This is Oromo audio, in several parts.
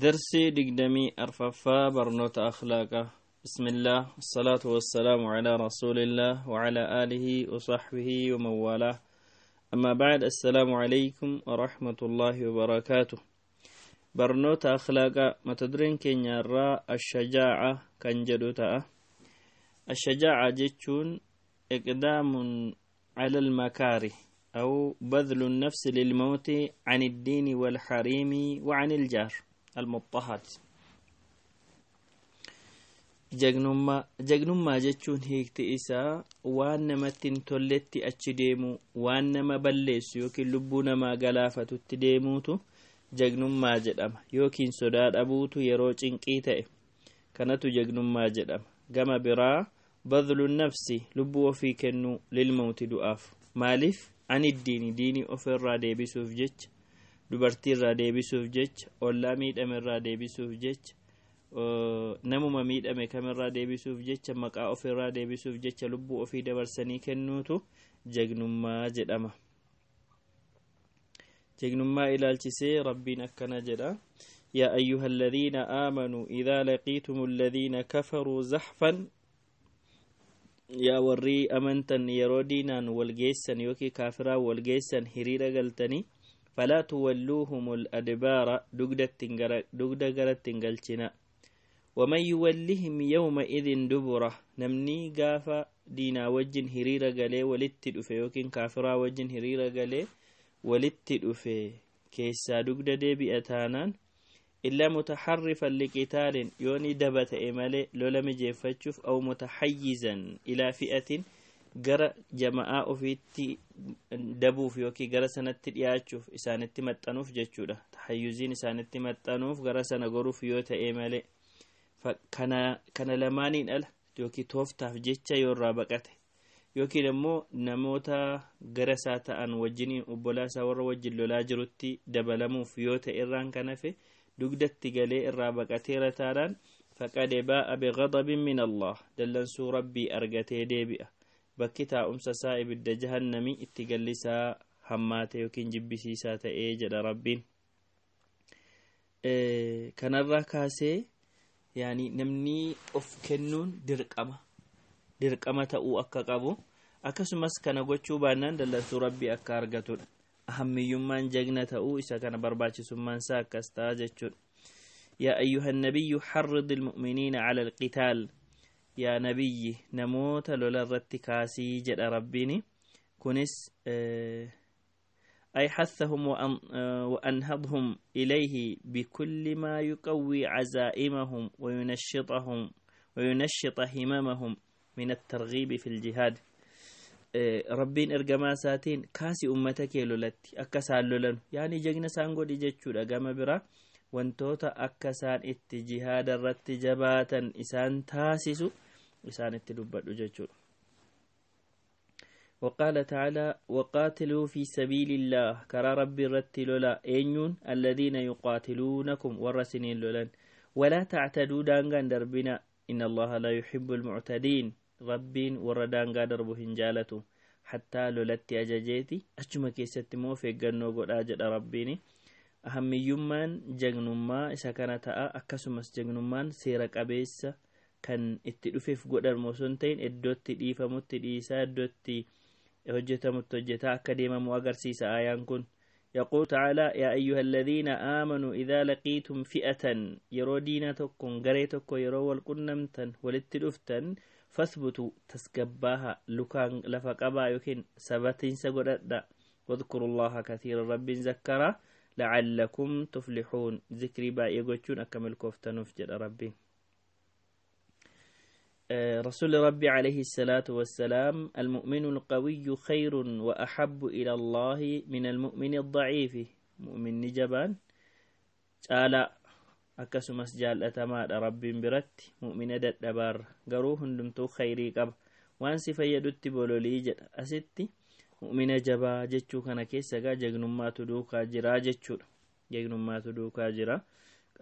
درسي دقدمي أرففا برنوت أخلاقه. بسم الله الصلاة والسلام على رسول الله وعلى آله وصحبه ومن والاه. أما بعد، السلام عليكم ورحمة الله وبركاته. برنوت أخلاقه متدرين كينيا الشجاعة كان جدوتا. الشجاعة جتشون إقدام على المكاره أو بذل النفس للموت عن الدين والحريم وعن الجار المضطهد. Jagnummaa jechuun hiikti isaa waan namatti hin tolletti achi deemuu, waan nama balleessu yookiin lubbuu namaa galaafatutti deemuutu jagnummaa jedhama, yookiin sodaa dhabuutu yeroo cinqii ta'e kanatu jagnummaa jedhama. Gama biraa badlu nafsi, lubbuu ofii kennuu, lilmawti du'aaf. Maaliif? An iddiini, diinii ofirraa deebisuuf jecha, dubartii irraa deebisuuf jecha, ollaa miidhame irraa deebisuuf jecha, namuma miidhame kamirraa deebisuuf jecha, maqaa ofirraa deebisuuf jecha lubbuu ofii dabarsanii kennuutu jagnummaa jedhama. Jagnummaa ilaalchisee Rabbiin akkana jedha: يا أيها الذين آمنوا إذا لقيتم الذين كفروا زحفا. Yaa warri amantan, yeroo diinaan walgeessan yookiin kaafiraa walgeessan hiriira galtanii, فلا تولوهم الأدبار, dugda garatti hin galchina. ومن يولهم يومئذ دبره, namni gaafa diinaa wajjin hiriira galee walitti dhufe yookiin kaafiraa wajjin hiriira galee walitti dhufe keessaa dugda deebi'a taanaan, إلا متحرفا لقتال, yooni daba ta'e malee lola mijeeffachuuf, أو متحيزا إلى فئة, gara jama'aa ofiitti dabuuf yookiin gara sanatti dhiyaachuuf, isaanitti maxxanuuf jechuudha. Tahayyuziin isaanitti maxxanuuf, gara sana goruuf yoo ta'e malee, kana lamaaniin ala yookiin tooftaaf jecha yoo irraa baqate, yookiin immoo namoota gara isaa ta'an wajjiniin, obbolaa isaa warra wajjin lolaa jirutti dabalamuuf yoo ta'e irraan kan hafe dugdatti galee irraa baqateera taanaan, فقد باء بغضب من الله, dallansuu Rabbii argatee deebi'a. Bakki taa'umsa isaa ibidda jahannamii, itti gallisaa hammaate yookiin jibbisiisaa ta'ee jedha Rabbiin. Kanarraa kaasee yaani namni of kennuun dirqama ta'uu akka qabu, akkasumas kana gochuu baannaan dallansuu Rabbii akka argatudha. Ahammiyyummaan jagna ta'uu isa kana, barbaachisummaan isaa akkas ta'a jechuudha. يا أيها النبي حرض المؤمنين على القتال, yaa nabiyyi, namoota lola irratti kaasii jedha Rabbiini. Kunis أي حثهم وأنهضهم إليه بكل ما يقوي عزائمهم وينشطهم وينشط هممهم من الترغيب في الجهاد. Rabbiin ergamaa isaatiin kaasi ummata kee lolatti akka isaan lolan, yaani jagna isaan godhi jechuudha. Gama biraa wantoota akka isaan itti jihaada irratti jabaatan isaan taasisu isaan itti dubbadhu jechuudha. وقال تعالى: وقاتلوا في سبيل الله, karaa Rabbii irratti lola. Eenyuun? الذين يقاتلونكم, warra isiniin lolan. ولا تعتدوا, daangaan darbina. إن الله لا يحب المعتدين, Rabbiin warra daangaa darbu hin jaalatu. Hattaa lolatti ajajeeti achuma keessatti immoo of eeggannoo godhaa jedha Rabbiini. Ahammiyyummaan jagnummaa isa kana ta'a. Akkasumas jagnummaan seera qabeessa kan itti dhufeef godhamu osoo hin ta'in, iddootti dhiifamutti dhiisaa, iddootti hojjetamutti hojjetaa akka deemamu agarsiisa aayaan kun. يقول تعالى: يا أيها الذين آمنوا إذا لقيتم فئة, yeroo diina tokkoon garee tokko yeroo wal qunnamtan, walitti dhuftan, فاثبتوا, tasgabbaaha, lukaan lafa qabaa yookiin sabatiinsa godhadha. واذكروا الله كثيرا, Rabbiin zakkaraa, لعلكم تفلحون, zikrii baay'ee gochuun akka milkooftanuuf jedha Rabbiin. رسول ربي عليه الصلاة والسلام: المؤمن القوي خير وأحب إلى الله من المؤمن الضعيف. Mu'minni jabaan caalaa, akkasumas jaallatamaadha Rabbiin biratti mu'mina dadhabaarra. Garuu hundumtuu khayrii qaba, waan si fayyadutti bololii jedha. Asitti mu'mina jabaa jechuu kana keessa gaa jagnummaatu duukaa jiraa jechuudha. Jagnummaatu duukaa jira.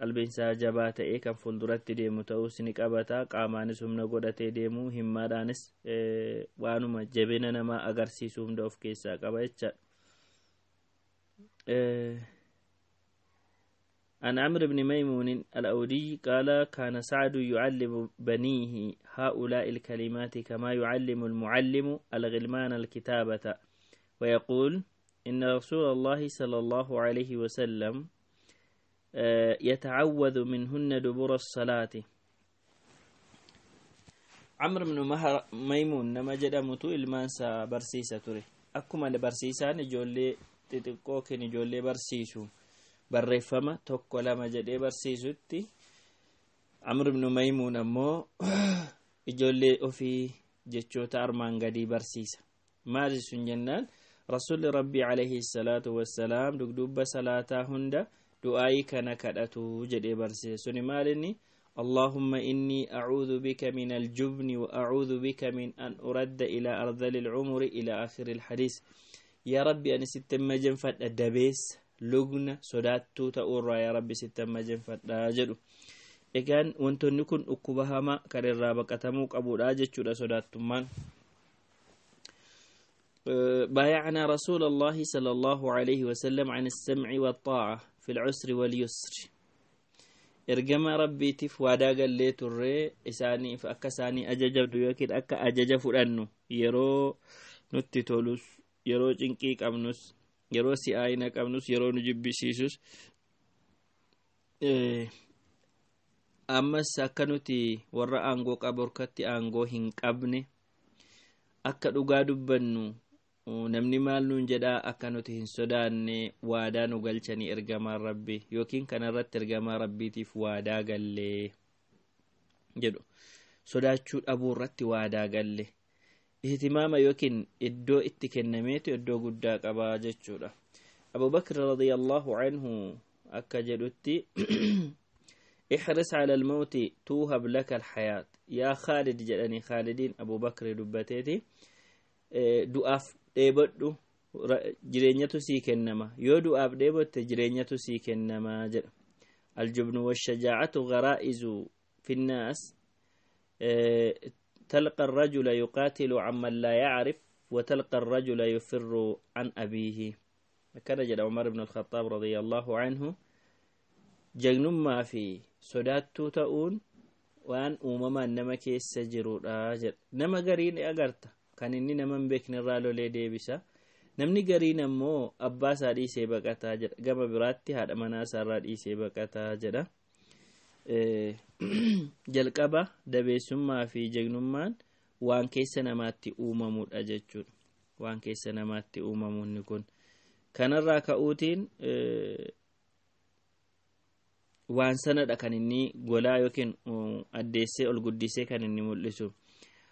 Qalbiin isaa jabaa ta'ee kan fuulduratti deemu ta'uus ni qabata. Qaamaanis humna godhatee deemuu, himmaadhaanis waanuma jabina namaa agarsiisu hunda of keessaa qaba jechaadha. عن عمرو بن ميمون الأودي قال كان سعد يعلم بنيه هؤلاء الكلمات كما يعلم المعلم الغلمان الكتابة، ويقول إن رسول الله صلى الله عليه وسلم يتعوذ منهن دبر الصلاة. عمرو بن ميمون نما jedhamutu ilmaansa barsiisa ture. Akkuma barsiisaan ijoollee xixiqqoo kan ijoollee barsiisu barreeffama tokko lama jedhee barsiisutti, Amr ibn Maymuun ammoo ijoollee ofii jechoota armaan gadii barsiisa. Maali sun jennaan, Rasuulli Rabbii alayhi salaatu wassalaam dugdubba salaataa hunda du'aayii kana kadhatu jedhee barsiisa. Suni maalinni? اللهم إني أعوذ بك من الجبن وأعوذ بك من أن أرد إلى أرذل العمر، إلى آخر الحديث. يا ربي أنا ستة مجنفة الدبيس lugna sodaattuu ta'uurraa yaa Rabbi sitti amma jenfadhaa jedhu. Egaan wantoonni kun dhukkuba hamaa kan irraa baqatamuu qabudha jechuudha sodaattummaan. بايعنا رسول الله صلى الله عليه وسلم عن السمع والطاعة في العسر واليسر. Ergama Rabbiitiif waadaa gallee turree isaaniif akka isaanii ajajamnu yookiin akka ajaja fudhannu, yeroo nutti tolus, yeroo cinqii qabnus, yeroo si'aayina qabnus, yeroo nu jibbisiisus, ammas akka nuti warra aangoo qabu harkatti aangoo hin qabne akka dhugaa dubbannu, namni maal nuun jedhaa akka nuti hin sodaanne waadaa nu galchanii ergamaan Rabbi, yookiin kanarratti ergamaa Rabbiitiif waadaa gallee jedhu. Sodaachuu dhabuu irratti waadaa galle. Ihtimaama yookiin iddoo itti kennameetu iddoo guddaa qabaa jechuudha. Abu Bakr radiyallahu anhu akka jedhutti: احرص على الموت توهب لك الحياة يا خالد jedhanii Khaalidiin Abu Bakr dubbateeti, du'aaf dheebodhu, jireenyatu sii kennama, yoo du'aaf dheebotte jireenyatu sii kennama jedha. الجبن والشجاعة غرائز في الناس، تلقى الرجل يقاتل عمن لا يعرف وتلقى الرجل يفر عن أبيه. Akkana jedha عمر بن الخطاب رضي الله عنه: Jagnummaa fi sodaattuu ta'uun waan uumamaan nama keessa jirudha jedha. Nama gariin agarta kan inni nama hin beekne irraa lolee deebisa. Namni gariin ammoo abbaa isaa dhiisee baqataa jedha. Gama biraatti haadha manaa isaarraa dhiisee baqataa jedha. Jalqaba dabeessummaa fi jagnummaan waan keessa namaatti uumamudha jechuudha. Waan keessa namaatti uumamuun kun kanarraa ka'uutiin waan sanadha kan inni golaa yookiin addeessee ol guddisee kan inni mul'isu.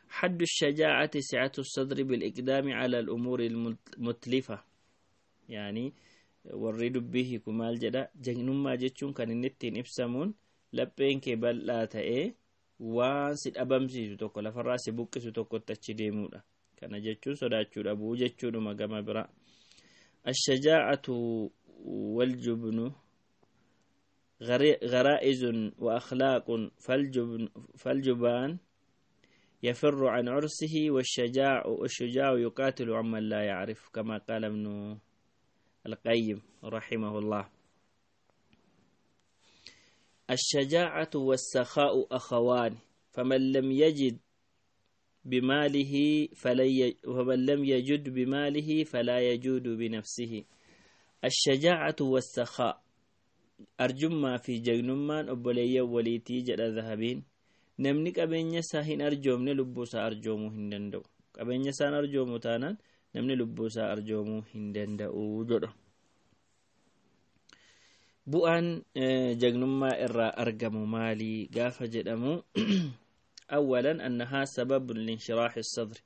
حد الشجاعة سعة الصدر بالإقدام على الأمور المتلفة. يعني warri dubbii hiiku maal jedha? Jagnummaa jechuun kan inni ittiin ibsamuun lapheen kee bal'aa ta'ee waan si dhabamsiisu tokko, lafarraa si buqqisu tokkotti achi deemuudha. Kana jechuun sodaachuu dhabuu jechuudhuma gama biraa. الشجاعة والجبن غرائز وأخلاق، فالجبن فالجبان يفر عن عرسه والشجاع يقاتل عمن لا يعرف، كما قال ابن القيم رحمه الله. الشجاعة والسخاء أخوان، فمن لم يجد بماله فلا يجود بنفسه. الشجاعة والسخاء arjummaa fi jagnummaan obboleeyyan waliitii jedha Zahabiin. Namni qabeenya isaa hin arjoomne lubbuu isaa arjoomuu hin danda'u. Qabeenya isaan arjoomu taanaan namni lubbuu isaa arjoomuu hin danda'u jedha. Bu'aan jagnummaa irraa argamu maalii gaafa jedhamu, أولا أنها سبب لانشراح الصدر.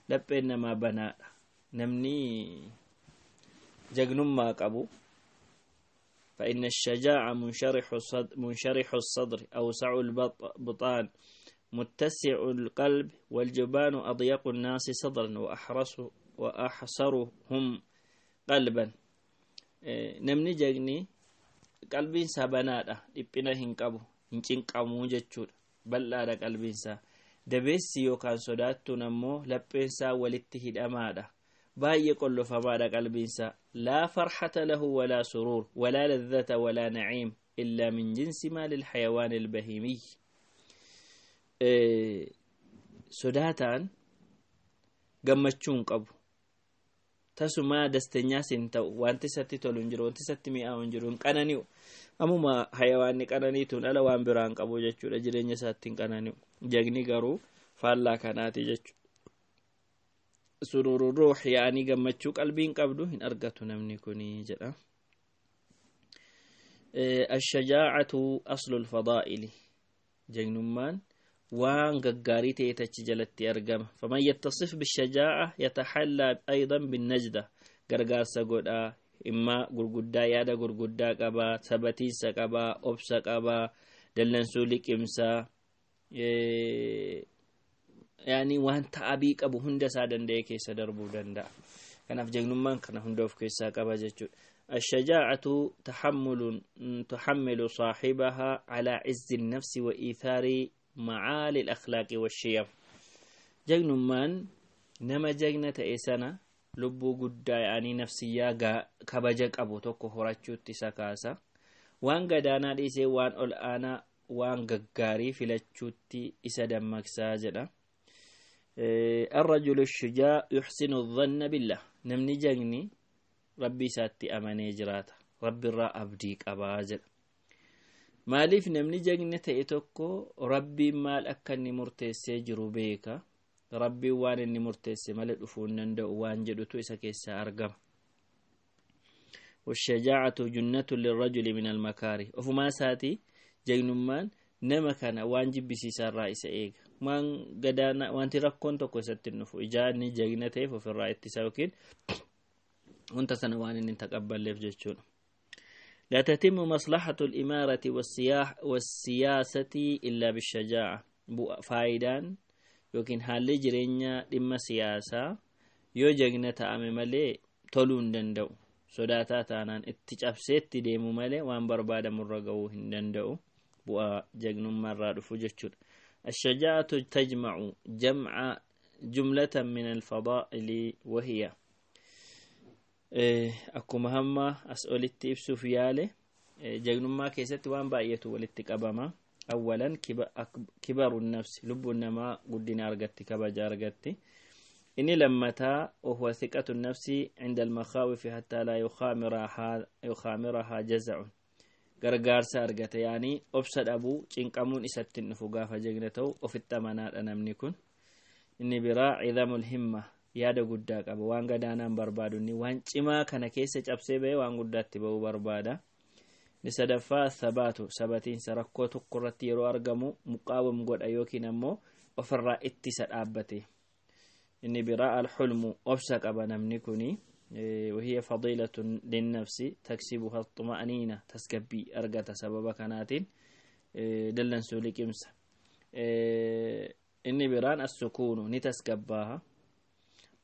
Lapheen namaa banaadha namni jagnummaa qabu. فإن الشجاع منشرح الصدر، أوسع البطان، متسع القلب، والجبان أضيق الناس صدرا وأحصرهم قلبا. Namni jagni qalbiin isaa banaadha, dhiphina hin qabu, hin cinqamuu jechuudha, bal'aadha qalbiinsaa. Dabeessi yookaan sodaattuun ammoo lapheensaa walitti hidhamaadha, baay'ee qollofamaadha qalbiinsaa. لا فرحة له ولا سرور ولا لذة ولا نعيم. إلا من جنس ما للحيوان البهيمي. Sodaataan gammachuu hin qabu, tasumaa dastanyaas hin ta'u, wanti isatti tolu hin jiru, wanti isatti mi'aawu hin jiru, hin qanani'u. Ammuma hayawaanni qananiituun ala waan biraa hin qabu jechuudha, jireenya isaatti hin qanani'u. Jagni garuu faallaa kanaati jechuudha. Sururu ruux yaa'anii gammachuu qalbiin qabdu hin argatu namni kuni jedha. Ashajaacatu aslu lfadaa'ili, jagnummaan waan gaggaarii ta'e tachi jalatti argama. Faman yattasif bishajaa'a yataxallaa aydan binnajda, gargaarsa godhaa, immaa gurguddaa, yaada gurguddaa qabaa, sabatiinsa qabaa, obsa qabaa, dallansuu liqimsaa, yaani waan ta'abii qabu hunda isaa danda'e keessa darbuu danda'a. Kanaaf jagnummaan kana hunda of keessaa qaba jechuudha. الشجاعة تحمل صاحبها على عز النفس وإيثار معالي الأخلاق والشيم. Jagnummaan nama jagna ta'e sana lubbuu guddaa, yaanii nafsiyyaa kabaja qabu tokko horachuutti isa kaasa, waan gadaanaa dhiisee waan ol aanaa, waan gaggaarii filachuutti isa dammaqsaa jedha. الرجل الشجاع يحسن الظن بالله, namni jagni rabbi isaatti amanee jiraata, rabbi irraa abdii qabaa jedha. Maaliif? Namni jagna ta'e tokko rabbiin maal akka inni murteessee jiru beeka, rabbiin waan inni murteesse malee dhufuu hin danda'u waan jedhutu isa keessaa argama. والشجاعة جنة للرجل من المكاره, ofumaa isaatii jagnummaan nama kana waan jibbisiisaarraa isa eega, waan gadaana, wanti rakkoon tokko isatti hin dhufu, ijaa inni jagna ta'eef ofirraa ittisa yookiin wanta sana waan inni hin taqabballeef jechuudha. لا تتم مصلحة الإمارة والسياسة إلا بالشجاعة. Faayidaan yookiin haalli jireenyaa dhimma siyaasaa yoo jagna ta'ame malee toluu hin danda'u. Sodaataa taanaan itti cabsee itti deemu malee waan barbaadamurra ga'uu hin danda'u. Bu'aa jagnummaarraa dhufu jechuudha. الشجاعة تجمع جمع جملة من الفضائل وهي, akkuma hamma as olitti ibsuuf yaale, jagnummaa keessatti waan baay'eetu walitti qabama. أولا كبر النفس, lubbuun namaa guddina argatti, kabaja argatti. Inni lammataa وهو ثقة النفس عند المخاوف حتى لا يخامرها جزع, gargaarsa argata, yaanii obsa dhabuu, cinqamuun isatti hin dhufu gaafa jagna ta'u, ofitti amanaadha namni kun. Inni biraa عظم الهمة, yaada guddaa qaba, waan gadaanaan barbaadu, inni waan cimaa kana keessa cabsee ba'ee waan guddaatti ba'uu barbaada. Inni sadaffaa الثبات, sabatiinsa, rakkoo tokko irratti yeroo argamu muqaawam godha yookiin ammoo ofirraa ittisa dhaabbate. Inni biraa الحلم, obsa qaba namni kuni. وهي فضيلة للنفس تكسبها الطمأنينة, tasgabbii argata sababa kanaatiin, dallansuu liqimsa. Inni biraan السكون, ni tasgabbaaha.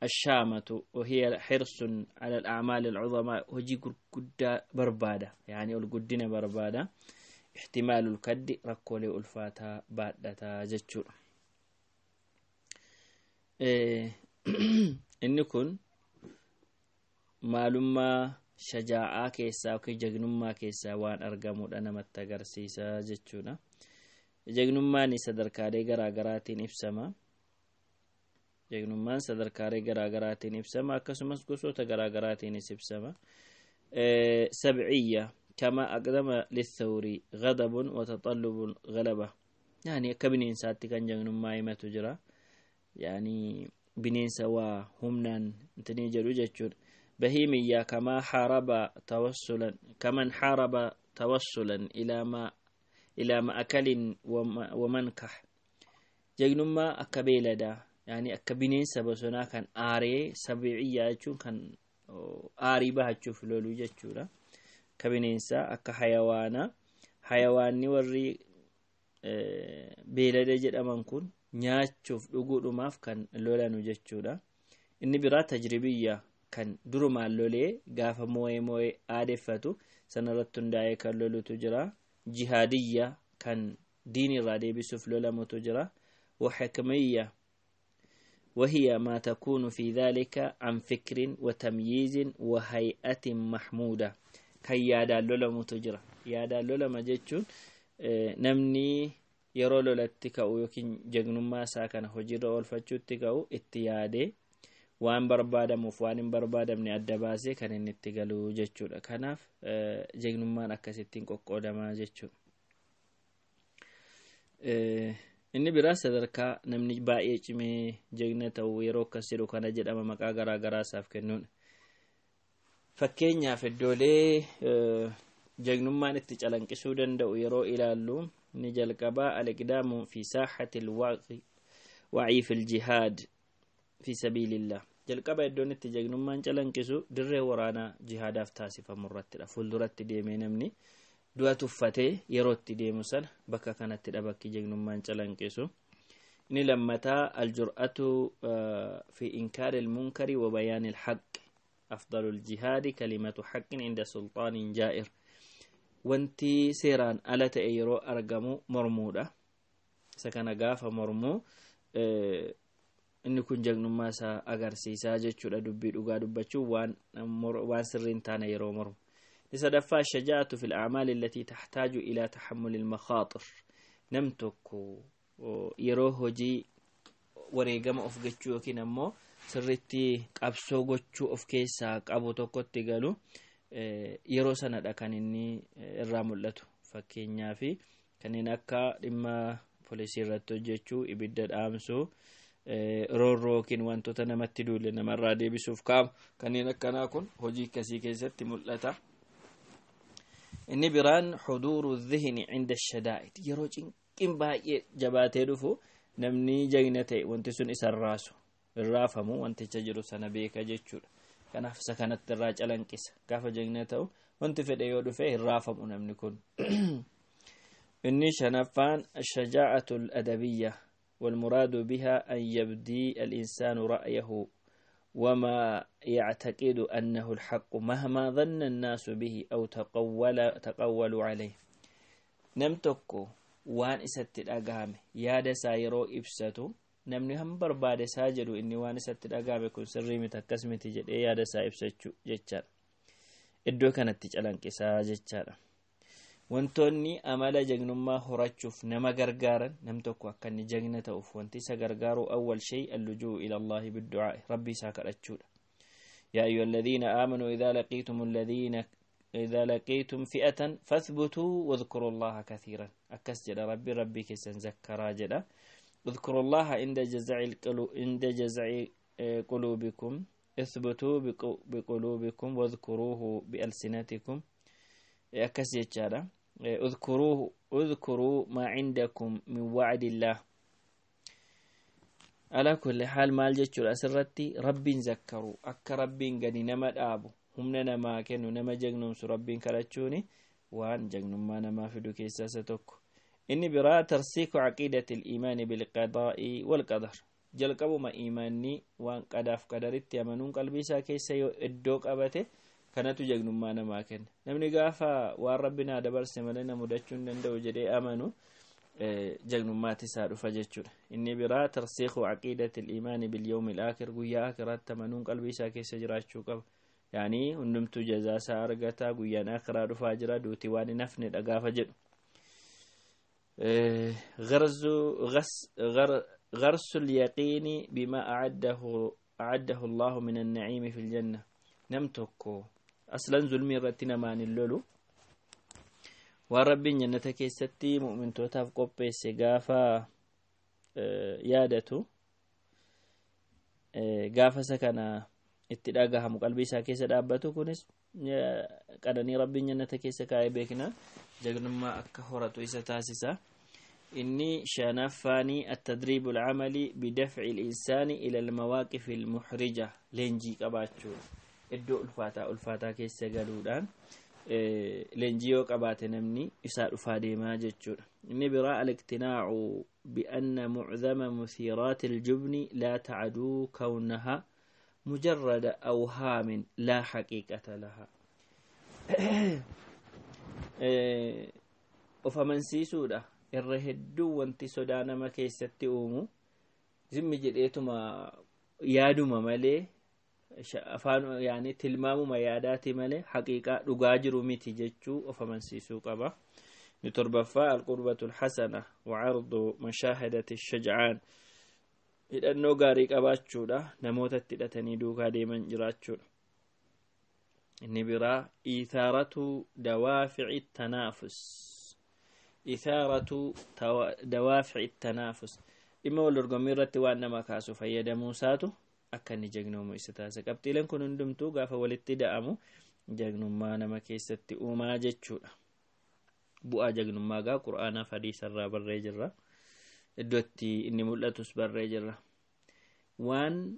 الشامة وهي حرص على الأعمال العظماء, hojii gurguddaa barbaada, يعني ol guddina barbaada. احتمال الكد, rakkoolee ulfaataa baadhataa jechuudha. Inni kun maalummaa shajaa'aa keessaa yookiin jagnummaa keessaa waan argamudha namatti agarsiisa jechuudha. Jagnummaan sadarkaalee garaa garaatiin ibsama. Jagnummaan sadarkaalee garaa garaatiin ibsama, akkasumas gosoota garaa garaatiinis ibsama. سبعية كما أقدم للثور غضب وتطلب غلبة, يعني akka bineensaatti kan jagnummaa himatu jira, yani bineensa waa humnaan intinii jedhu jechuudha. بهيمية كما حارب توسلا كمن حارب توسلا إلى مأكل ومنكح, jagnummaa akka beeladaa, yani akka bineensa bosonaa kan aaree, sabiiciyyaa jechuun kan aarii bahachuuf lolu jechuudha. Akka bineensaa, akka hayawaanaa, hayawaanni warri beelada jedhaman kun nyaachuuf dhuguudhumaaf kan lolanu jechuudha. Inni biraa tajribiyya, kan durumaan lolee gaafa moo'ee moo'ee aadeffatu sanarratti hundaa'ee kan lolutu jira. Jihaadiyya, kan diin irraa deebisuuf lolamutu jira. وحكمية وهي ما تكون في ذلك عن فكر وتمييز وهيئة محمودة, kan yaadaan lolamutu jira. Yaadaan lolama jechuun namni yeroo lolatti ka'u yookiin jagnummaa isaa kana hojiirra oolfachuutti ka'u itti yaadee waan barbaadamuuf waan hin barbaadamne adda baasee kan inni itti galu jechuudha. Kanaaf jagnummaan akkasittiin qoqqoodamaa jechuudha. Inni biraa sadarkaa namni baay'ee cimee jagna ta'u yeroo akkas jedhu kana jedhama maqaa garaa garaa isaaf kennuudha. Fakkeenyaaf iddoolee jagnummaan itti calanqisuu danda'u yeroo ilaallu ni jalqabaa al-iqdaamu fi saaxati al-wacii fi al-jihaad fi sabiilillah. Jalqaba iddoon itti jagnummaan calanqisu dirree waraanaa jihaadaaf taasifamu irrattidha. Fuulduratti deemee namni du'a tuffatee yeroo itti deemu sana bakka kanattidha bakki jagnummaan calanqisu. Inni lammataa aljur'atu fi inkaari almunkari wa bayaani alhaqq. Afdalu aljihaadi kalimatu haqqin inda sultaanin jaa'ir. Wanti seeraan ala ta'e yeroo argamu mormuudha. Isa kana gaafa mormuu inni kun jagnummaa isaa agarsiisaa jechuudha. Dubbii dhugaa dubbachuu waan sirrii hin taane yeroo mormu. Sadaffaa shajaa'atu fil a'maali allatii taxtaaju ilaa taxammuli almakhaaxir. Nam tokko yeroo hojii wareegama of gochuu yookiin ammoo sirriitti qabsoo gochuu of keessaa qabu tokkotti galu yeroo sanadha kan inni irraa mul'atu. Fakkeenyaaf kanneen akka dhimma poolisii irratti hojjechuu, ibidda dhaamsuu, roorroo yookiin wantoota namatti duule namarraa deebisuuf ka'amu kanneen akkanaa kun hojii akkasii keessatti mul'ata. Inni biraan xuduuru dhihni cinda shadaa'id. Yeroo cinqin baay'ee jabaatee dhufu namni jagna ta'e wanti sun isa raasu irraafamu wanticha jiru sana beeka jechuudha. Kanaaf isa kanatti irraa calanqisa. Gaafa jagna ta'u wanti fedhe yoo dhufe hin raafamu namni kun. Inni shanaffaan ashajaa'atu al-adabiyya والمراد بها أن يبدي الإنسان رأيه وما يعتقد أنه الحق مهما ظن الناس به أو تقولوا عليه. نمتكو وان إسات الأقام يا سايرو إبساتو namni han barbaade isaa jedhu inni waan isatti dhagahame kun sirrii miti akkas miti jedhee yaada isaa ibsachuu jechaadha. Iddoo kanatti calanqisaa jechaadha. Wantoonni amala jagnummaa horachuuf nama gargaaran nam tokko akka inni jagna ta'uuf wanti isa gargaaru awwal shay allujuu ila Allaahi biddu'aa rabbi isaa kadhachuudha. Yaa ayyuha alladhiina aamanuu idhaa laqiitum alladhiina idhaa laqiitum fi'atan fathbutuu wadhkuruu Allaaha kathiiran akkas jedha rabbi rabbii keessan zakkaraa jedha. اذكروا الله عند جزع قلوبكم اثبتوا بقلوبكم واذكروه بألسنتكم أكس يتشارة اذكروا ما عندكم من وعد الله. على كل حال مال جتشور أسرتي ربي ذكروا أك ربي قد نما أبو هم نما كانوا نما جنم ربي كرتشوني وان جنم ما نما في دوكيسا ستوكو. إني برا ترسيك عقيدة الإيمان بالقضاء والقدر. jalqabuma iimaanni waan qadaaf qadaritti amanuun qalbii isaa keessa yoo iddoo qabate kanatu jagnummaa namaa kenna. Namni gaafa waan rabbi naa dabarse malee na mudachuu hin danda'u jedhee amanu jagnummaatti isaa dhufa jechuudha. Inni biraa tarsiiku caqiidati al-iimaani bilyawmi al-aakhir guyyaa aakhiraatti amanuun qalbii isaa keessa jiraachuu qaba. Yaani hundumtuu jazaa isaa argata guyyaan aakhiraa dhufaa jira duuti waan hin hafnedha gaafa jedhu. غرس اليقين بما أعده الله من النعيم في الجنة. نمتكو أصلا ظلمي رتنا ما نلولو ورب جنة كيستي مؤمن توتاف قبي سقافة يادتو قافة سكنا اتلاقها مقلبي ساكيسة دابتو كونس قدني رب جنة كيسة كاي بيكنا جغنما أكهورتو إسا تاسسة. إني شنفاني التدريب العملي بدفع الإنسان إلى المواقف المحرجة لينجي قباتشو إدو الفاتا كيسة قالودان لينجيو قبات نمني إساء الفادي ما جتشو. إني براء الاقتناع بأن معظم مثيرات الجبن لا تعدو كونها مجرد أوهام لا حقيقة لها. وفمنسيسو irra hedduu wanti sodaa nama keessatti uumu zimmi jedheetuma yaaduma malee Afaan yaani tilmaamuma yaadaati malee haqiiqaa dhugaa jiru miti jechuu of amansiisuu qaba. Ni torbaffaa, alqurbatu alxasana wa cardu mashaahadati shajcaan, hidhannoo gaarii qabaachuudha, namoota itti hidhatanii duukaa deeman jiraachuudha. Inni biraa ithaaratu dawaafici tanaafus, ithaaratu dawaafici tanaafus, dhimma wal dorgommii irratti waan nama kaasu fayyadamuu isaatu akka inni jagnoomu isa taasisa. Qabxiileen kun hundumtuu gaafa walitti da'amu jagnummaa nama keessatti uumaa jechuudha. Bu'aa jagnummaa gaa Qur'aanaaf hadiisa irraa barree jirra, iddootti inni mul'atus barree jirra. Waan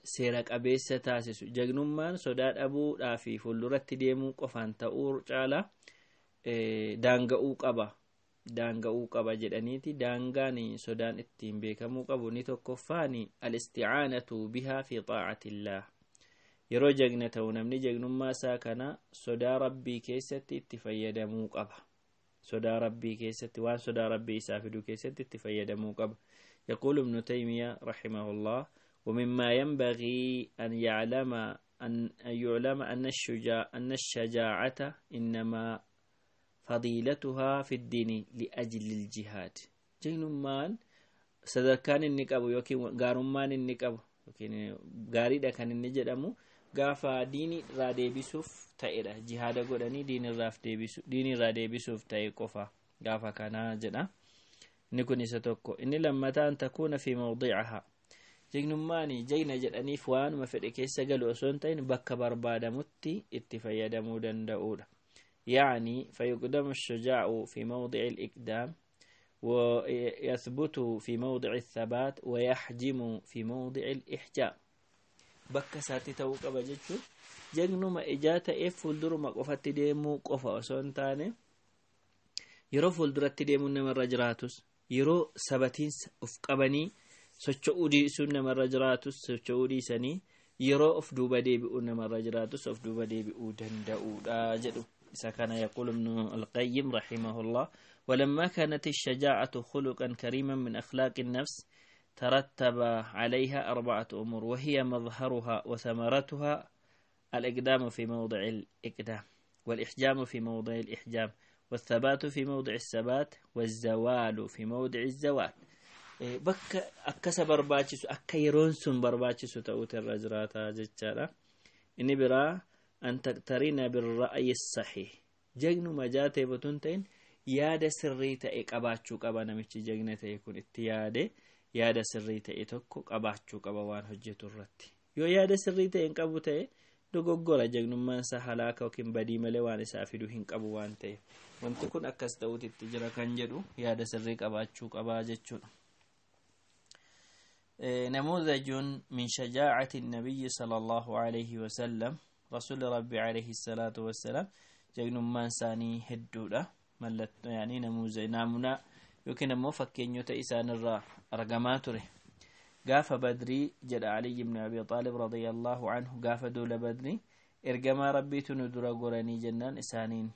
seera qabeessa taasisu, jagnummaan sodaa dhabuudhaa fi fuulduratti deemuu qofaan ta'uu caalaa daanga'uu qaba, daanga'uu qaba jedhaniiti. Daangaan sodaan ittiin beekamuu qabu ni tokkoffaan al-isti'aanatu bihaa fi xaa'atillaah. Yeroo jagna ta'u namni jagnummaa isaa kana sodaa Rabbii keessatti itti fayyadamuu qaba. Sodaa Rabbii keessatti, waan sodaa Rabbii isaa fiduu keessatti itti fayyadamuu qaba. يقول ابن تيمية رحمه الله: ومما ينبغي أن يعلم أن يعلم أن الشجاعة إنما فضيلتها في الدين لأجل الجهاد. Jagnummaan sadarkaan inni qabu yookiin gaarummaan inni qabu yookiin gaariidha kan inni jedhamu gaafa diini irraa deebisuuf ta'edha. Jihaada godhanii diini irraa deebisuuf ta'e qofa gaafa kanaa jedha. Inni kun isa tokko. Inni lammataan takuuna fi mawdicahaa, jagnummaan jagna jedhaniif waanuma fedhe keessa galu osoo hin ta'in bakka barbaadamutti itti fayyadamuu danda'uudha. يعني فيقدم الشجاع في موضع الإقدام، ويثبت في موضع الثبات، ويحجم في موضع الإحجام. Bakka isaatti ta'uu qaba jechuun jagnuma ijaa ta'eef fuulduruma qofatti deemuu qofa osoo hin taane, yeroo fuulduratti deemuun namarra jiraatus, yeroo sabatiinsa of qabanii socho'uu dhiisuun namarra jiraatus socho'uu dhiisanii, yeroo of duuba deebi'uun namarra jiraatus of duuba deebi'uu danda'uudha jedhu. Isa kana يقول ابن القيم رحمه الله: ولما كانت الشجاعة خلقا كريما من أخلاق النفس، ترتب عليها أربعة أمور، وهي مظهرها وثمرتها: الإقدام في موضع الإقدام، والإحجام في موضع الإحجام، والثبات في موضع الثبات، والزوال في موضع الزوال. Bakka akkasa barbaachisu, akka yeroon sun barbaachisu ta'uutu irra jiraata jechaadha. Inni biraa أن تقترن بالرأي الصحيح. Jagnuma jaateef otoo hin ta'in yaada sirrii ta'e qabaachuu qaba. Namichi jagna ta'e kun itti yaade yaada sirrii ta'e tokko qabaachuu qaba waan hojjetu irratti. Yoo yaada sirrii ta'e hin qabu ta'e dogoggora, jagnummaan isaa halaaka yookiin badii malee waan isaa fiduu hin qabu waan ta'eef, wanti kun akkas ta'uutti jira kan jedhu yaada sirrii qabaachuu qabaa jechuudha. نموذج من شجاعة النبي صلى الله عليه وسلم. رسول ربي عليه الصلاة والسلام jagnummaan isaanii hedduudha. Mallattoo yaani naamunaa yookiin ammoo fakkeenyota isaanirraa argamaa ture. Gaafa Badrii jedha Ali ibn Abi Xaalib رضي الله عنه, gaafa duula Badrii ergamaa Rabbiitu nu dura goranii jennaan isaaniin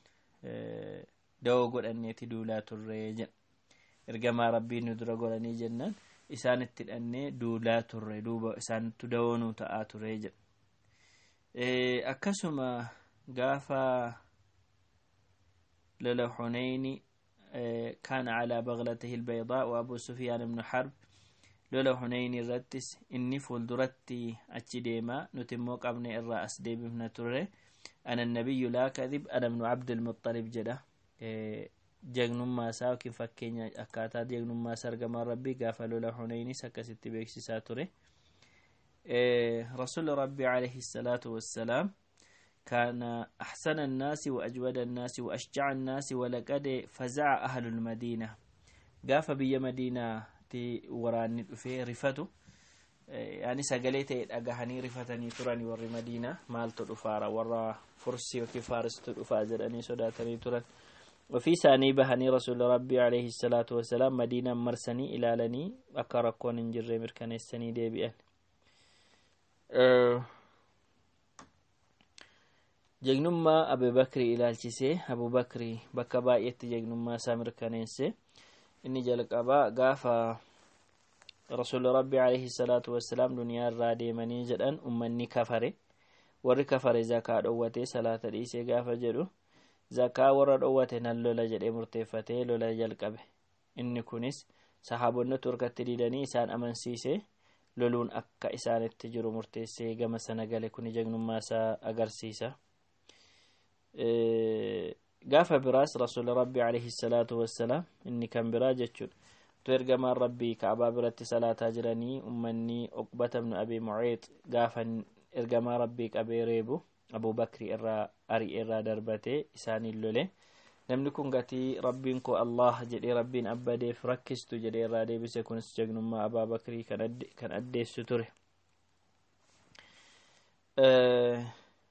dawoo godhanneeti duulaa turre jedha. Ergamaa Rabbii nu dura goranii jennaan isaan itti hidhannee duulaa turre, duuba isaanittu dawoo nu ta'aa ture jedha. Akkasuma gaafa lola Xuneyni كان على بغلته البيضاء وأبو سفيان بن حرب. Lola Xuneyni irrattis inni fuulduratti achi deema, nuti immoo qabne irraa as deebifna turre. أنا النبي لا كذب، أنا ابن عبد المطلب jedha. Jagnummaa isaa yookiin fakkeenya akkaataa jagnummaa isaa ergamaan Rabbii gaafa lola Xuneynis akkasitti beeksisaa ture. رسول ربي عليه الصلاة والسلام كان أحسن الناس وأجود الناس وأشجع الناس، ولقد فزع أهل المدينة. Gaafa biyya Madiinaatti waraanni dhufee rifatu, yaani sagalee ta'e dhagahanii rifatanii turani warri Madiinaa. Maaltu dhufaara, warra Fursi yookiin Faaristu dhufaa jedhanii sodaatanii turan. Ofii isaanii bahanii rasuula Rabbii عليه الصلاة والسلام Madiinaan marsanii ilaalanii akka rakkoon hin jirre mirkaneessanii deebi'an. Jagnummaa Abubakrii ilaalchisee, Abubakrii bakka baay'eetti jagnummaa isaa mirkaneesse. Inni jalqabaa gaafa Rasuulli Rabbi alayhi salaatu wassalaam duniyaa irraa deemanii jedhan ummanni kafare. Warri kafare zakaa dhowwatee salaata dhiisee gaafa jedhu zakaa warra dhowwate nan lola jedhee murteeffatee lola jalqabe. Inni kunis sahaabonni harkatti diidanii isaan amansiise loluun akka isaanitti jiru murteessee gama sana gale. Kuni jagnummaa isaa agarsiisa. Gaafa biraas Rasuulli Rabbi alayhi salaatu wassalaam inni kan biraa jechuudha. Tu ergamaan Rabbii Ka'abaa biratti salaataa jiranii ummanni Uqbata ibnu Abi Muciix gaafa ergamaa Rabbii qabee reebu Abubakri irraa ari'ee irraa darbatee isaaniin lole. Namni kun gatii Rabbiin koo Allah jedhee Rabbiin abbadeef rakkistu jedhee irraa deebise. Kunis jagnummaa Abaa Bakrii kan addeessu ture.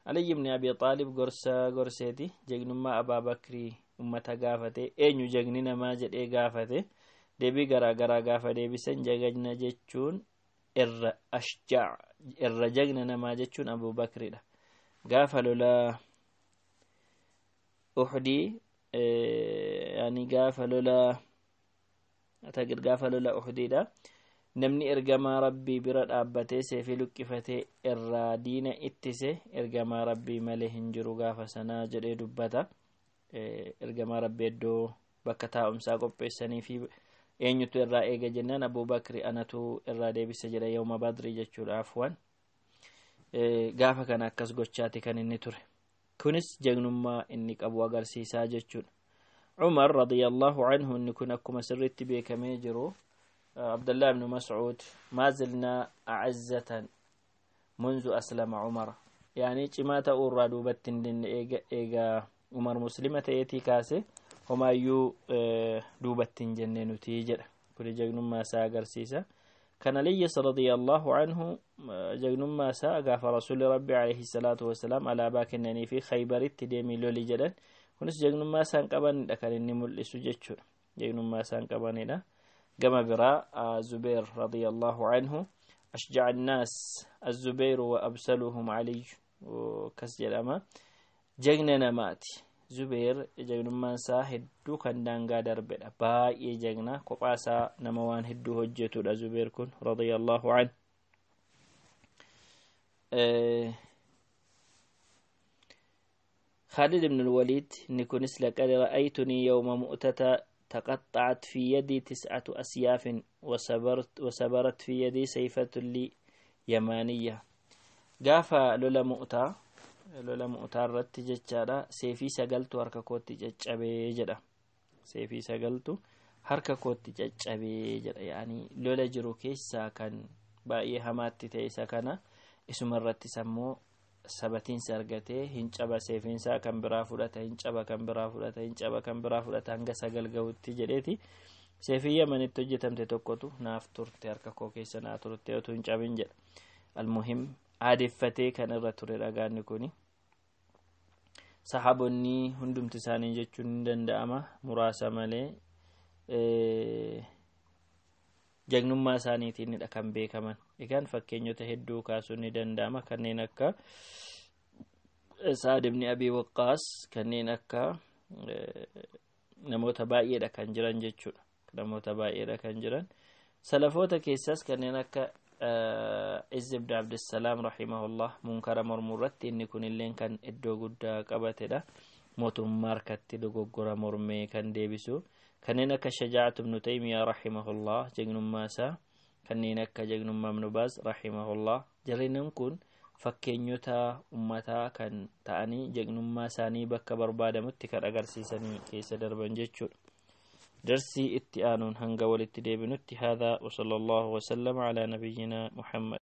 Aliyyi ibni Abi Xaalib gorsa gorseeti jagnummaa Abaa Bakrii ummata gaafate. Eenyu jagni namaa jedhee gaafate. Deebii garaa garaa gaafa deebisan jagna jechuun irra ashjaa irra jagna namaa jechuun Abuu Bakriidha. Gaafa lola Uxdii yani gaafa lola gaafa lola Uxdiidha. Namni ergamaa Rabbii bira dhaabbatee seefii luqqifatee irraa diina ittise ergamaa Rabbii malee hin jiru gaafa sanaa jedhee dubbata. Ergamaa Rabbii iddoo bakka taa'umsaa qopheessanii fi eenyutu irraa eega jennaan Abuu Bakri anatu irraa deebise jedha yooma Badrii jechuudha afwan. Gaafa kana akkas gochaati kan inni ture. Kunis jagnummaa inni qabu agarsiisaa jechuudha. Umar radiyallahu anhu inni kun akkuma sirriitti beekamee jiru Abdullah ibn Mas'ud ما زلنا أعزة منذ أسلم عمر يعني cimaa ta'uu irraa duubatti hin dinne eega Umar muslima ta'eetii kaase homaayyuu duubatti hin jenne nuti jedha. Kuni jagnummaa isaa agarsiisa. Kan Aliyyis radiyallahu anhu jagnummaa isaa gaafa Rasuulli Rabbi alayhi salaatu wasalaam alaabaa kennanii fi Khaybaritti deemii loli jedhan. Kunis jagnummaa isaan qabanidha kan inni mul'isu jechuudha. Jagnummaa isaan qabanidha. Gama biraa Zubeer radiyallahu anhu ashja'a annaas az-Zubayru wa absaluhum Ali kas jedhama. Jagna namaati. Zubeer jagnummaan isaa hedduu kan daangaa darbedha. Baay'ee jagna kophaa isaa nama waan hedduu hojjetudha Zubeer kun radiyallahu anhu. خالد بن الوليد نكونس لقد رأيتني يوم مؤتة تقطعت في يدي 9 أسياف وسبرت في يدي سيفة لي يمانية. قافا لولا مؤتة lola Mu'taa irratti jechaadha. Seefii 9 harka kootti caccabee jedha. Seefii 9 harka kootti caccabee jedha. Yaani lola jiru keessaa kan baay'ee hamaatti ta'e isa kana isuma irrattis ammoo sabatiinsa argatee hin caba seefiinsaa kan biraa fudhata hin caba kan biraa fudhata hin caba kan biraa fudhata hanga 9 gahutti jedheeti. Seefii Yamanitti hojjetamte tokkotu naaf turte harka koo keessa naa turte otoo hin cabin jedha. Almuhim aadeffatee kan irra ture dhagaanni kuni. Sahaabonni hundumti isaanii jechuun ni danda'ama muraasa malee jagnummaa isaaniitiinidha kan beekaman. Egaan fakkeenyota hedduu kaasuun ni danda'ama kanneen akka Sa'ad ibn Abi Waqqaas kanneen akka namoota baay'eedha kan jiran jechuudha. Namoota baay'eedha kan jiran. Salafoota keessaas kanneen akka Izz ibn Abdissalaam rahimahullah munkara mormuu irratti inni kunilleen kan iddoo guddaa qabatedha. Mootummaa harkatti dogoggora mormee kan deebisu. Kanneen akka Shajaa'at ibn Taymiyaa rahimahullah jagnummaa isaa kanneen akka jagnummaa ibn Baaz rahimahullah jarreen kun fakkeenyota ummataa kan ta'anii jagnummaa isaanii bakka barbaadamutti kan agarsiisanii keessa darban jechuudha. درسي اتآن هنغا والاتدابنت. هذا وصلى الله وسلم على نبينا محمد.